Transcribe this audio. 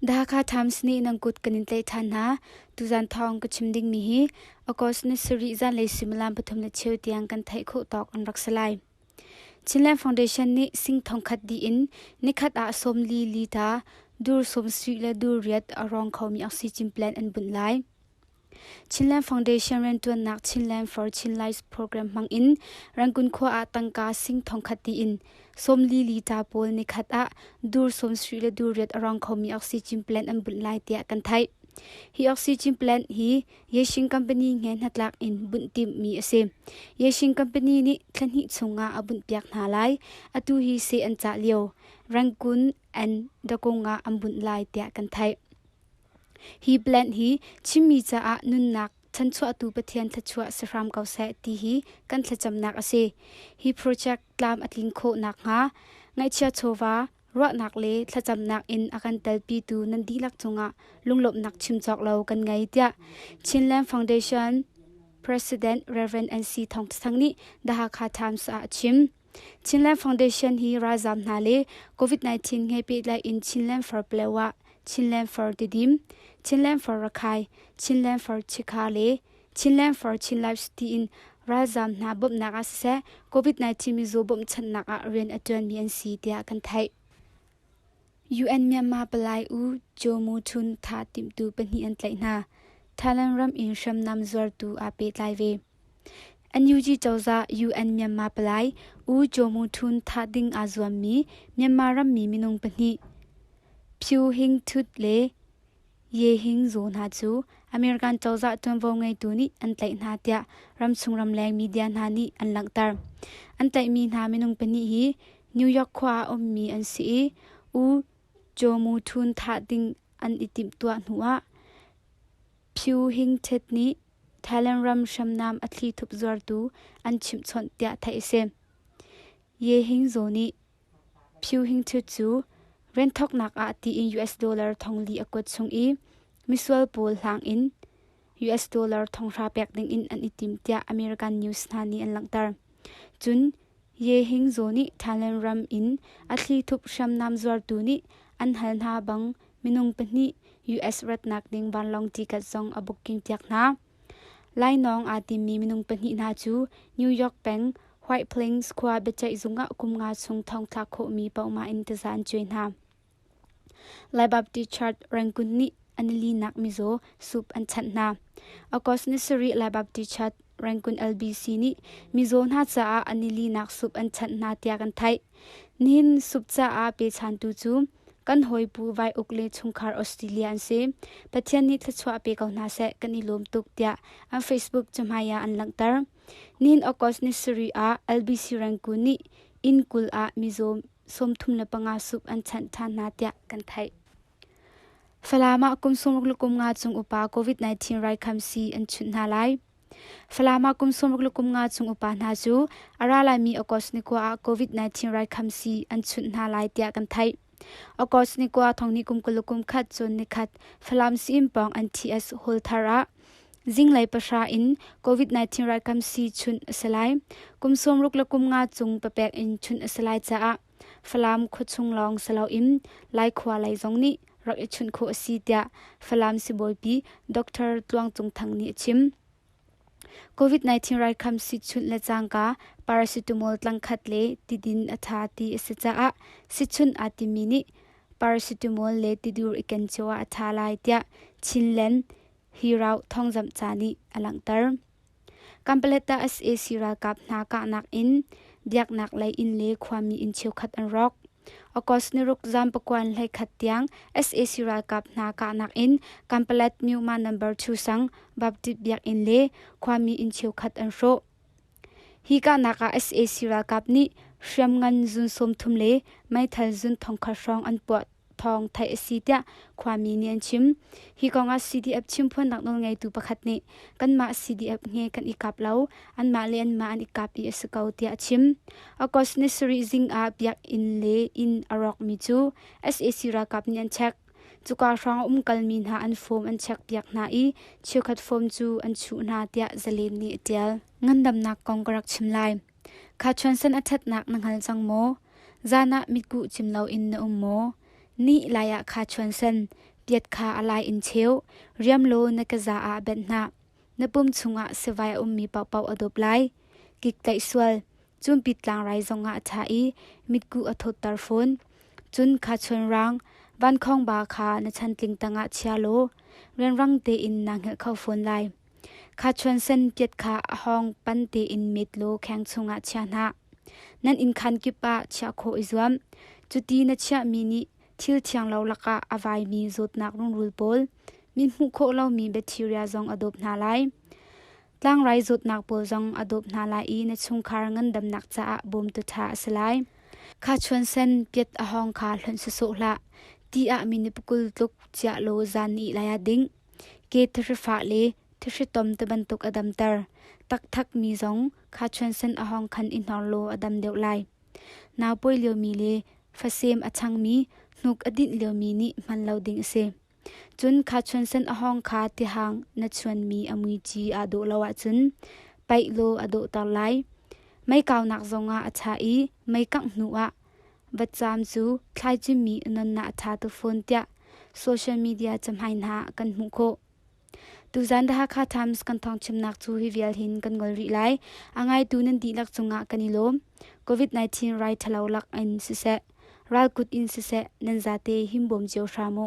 The Hakha Times nih nan kut kan in tlaih ṭhan hna. Tuzan thawng ka chim dingmi hi August ni sarih zanlei suimilam pathum le cheu tiang kan theih khawh tawk an rak si lai. Chinland Foundation nih sing thongkhat dih in nikhat ah sawmli lita dur sawmsarih le dur riat a rawng khomi oxygen plant an bunh lai. Chinland Foundation rianṭuannak Chinland for Chin Lives program hmang in Rangoon khua ah tangka sing thongkhat tiin sawmli lita pawl nikhat ah dur sawmsarih le dur riat a rawng khomi oxygen plant an bunh lai tiah kan theih. Hi oxygen plant hi Yexing Company nge hnatlak in bunh timhmi a si. Yexing Company nih thla hnih chungah a bunhpiak hna lai. Atu hi seh an cah lio. Rangoon and Dakung ah an bunh lai tiah kan theih. Hi plant hi Chinmi caah nunnak chanchuahtu Pathian thluachuah si hram ko seh ti hi kan thlacamnak a si. Hi project tlam a tlin khawh nakhnga ngaihchia chawva, ruahnak le thlacamnak in a kan telpitu nan dihlak cungah lunglawmhnak chim cawk lo kan ngei tiah Chinland Foundation President Rev. NC Thawng Thang nih The Hakha Times ah a chim. Chinland Foundation hi ralzaam hna le COVID-19 he pehtlai in Chinland for Palewa, Chinland for Tidim, Chinland for Rakhai, Chinland for Chikha le Chinland for Chin Lives tiin ralzaam hna bawmhnak ah siseh COVID-19 mizaw bawmhchanhnak ah rian a ṭuanmi an si tiah kan theih. UN Myanmar palai U Kyaw Mu Htun thah timhtu pahnih an tlaih hna. Thailand ram in hriamnam zuartu aa pehtlai ve. NUG cozah UN Myanmar palai U Kyaw Mu Htun thah ding aa zuammi Myanmar rammi minung pahnih Phyu Hing Htut le Ye Hing Zaw hna cu American cozah ṭuanvo ngeitu nih an tlaih hna tiah ramchung ramleng media hna nih an langhter. An tlaihmi hna minung pahnih hi New York khua ah ummi an si i U Kyaw Mu Htun thah ding an i timhtuah hnuah Phyu Hing Htet nih Thailand ram hriamnam a thlithup zuartu an chimhchawnh tiah theih a si. Ye Hing Zaw nih Phyu Hing Htut cu rian thawknak ah tiin US dollar thongli a kuat chung i misual pawl hlang in US dollar thonghra pek ding in an i tim tiah American news hna nih an langhter. Cun Ye Hing Zaw nih Thailand ram in a thlithup hriamnam zuartu nih an hal hna bang minung pahnih US ratnak ding vanlawng ticket zong a booking piak hna. Lainawng aa timmi minung pahnih hna cu New York peng White Plains khua biaceih zung ah kum nga chung thongthlak khawhmi pohmah in taza an cuai hna. Lai Baptist Church Rangoon nih an linak mizaw sup an chanh hna. August ni sarih Lai Baptist Church Rangoon LBC nih mizaw hna caah an linak sup an chanh hna tiah kan theih. Nihin sup caah pechantu cu Kan hawi Pu Vai Uk le chungkhar Australia an si. Pathian nih thluachuah pe ko hna seh, kan i lawm tuk tiah an Facebook cahmai ah an langhter. Nihin August ni sarih ah LBC Rangoon nih inn 20 ah mizaw 35 sup an chanh ṭhan hna tiah kan theih. Falam ah kum sawmruk le kum nga cung upa COVID-19 raikhamsi an chunh hna lai. Falam ah kum sawmruk le kum nga chung upa hna cu a ra laimi August ni kua ah COVID-19 raikhamsi an chunh hna lai tiah kan theih. August ni kua thonghnih kum 20 le kum khat cun nikhat Falam Sii-inn pawng NTS Hall thar ah zinglei pahra in COVID-19 raikhamsi chunh a si lai. Kum sawmruk le kum nga cung papek in chunh a si lai caah Falam khuachung lawng si loin Laikhua lei zong nih rak i chunh khawh a si tiah Falam sibawipi Dr. Tluang Cung Thang nih a chim. COVID-19 raikham sichunh le cangka paracetamol tlangkhat le tidin a ṭha ti a si caah sichunh aa timi nih paracetamol le tidur i ken cio ah a ṭha lai tiah Chinland Hero thawngzamh ca nih a langhter. Kanpalet ah sac ralkap hna kahnak in biaknak lei inn le khuami inn cheukhat an rawk. August ni ruk zan pakuan hleikhat tiang sac ralkap hna kahnak in Kanpalet Myuma Number 2 sang Baptist biakinn le khuami inn cheukhat an hrawh. Hi kahnak ah sac ralkap nih hriamngan zun 30 le meithal zun thongkhat hrawng an puah thawng theih a si tiah khuami nih an chim. Hi kong ah CDF chimphuannak nawlngeitu pakhat nih kanmah CDF nge kan i kap lo, anmah le anmah an i kap i a si ko tiah a chim. August ni sarih zing ah biakinn le inn a rawkmi cu sac ralkap nih an check. Cuka hrawng a umkalmi hna an form an check piak hna i cheukhat form cu an chuh hna tiah Zalen nih a ṭial. Ngandamnak kong ka rak chim lai. Kha chuansan a ṭhatnak na hngal cang maw? Zan ah mitkuh cim loin na um maw? Ni lai ah kha chuansan. Piat kha a lai in cheu. Riam law na keza ah benh hna. Na pum chungah sivai a ummi paohpaoh a dawp lai. Kik tlaih sual. Cunpi tlangrai zongah a ṭha i mitkuh a thawtter fawn. Cun khachuan rang, vankhawngba kha na chantling tangah chia law rianrang tein naa hngilh kho fawn lai. Khachuan sen piat kha a hawng pan tein met law kheng chungah chia hna. Nan innkhan kip ah chiah khawh i zuam. Cuti na chiahmi nih thil thianglo lakah a vaimi zawtnak rungrul pawl, mi hmuh khawh lomi bacteria zong a dawp hna lai. Tlangrai zawtnak pawl zong a dawp hna lai i na chungkhar ngandamnak caah bawmtu ṭha a si lai. Khachuan sen piat a hawng kha hlonh sawsawh hlah. Ti ah minute 20 tluk ciah law zan nih lai ah ding. Ke thihri le thihri-tom tibantuk a damter. Takthak mi zong khachuan sen a hawng khan i hnor law a dam deuh lai. Naupawi liomi le fasem a changmi, hnuk a dinh liomi nih hman lo ding a si. Cun khachuan sen a hawng kha tihang na chuanmi a muici aa dawh lo ahcun paih law a dawhter lai. Mei kaunak zongah a ṭha i mei kangh hnu ah vacam cu thlaicimmi nunnak a ṭha tuk fawn tiah social media cahmai hna ah kan hmuh khawh. Tuzan The Hakha Times kan thawngchimnak cu hi vial hin kan ngol rih lai. A ngaitu nan dihlak cungah kan i lawm. COVID-19 rai ṭhalo lak in siseh, ralkut in siseh, nan zate himbawm cio hram u.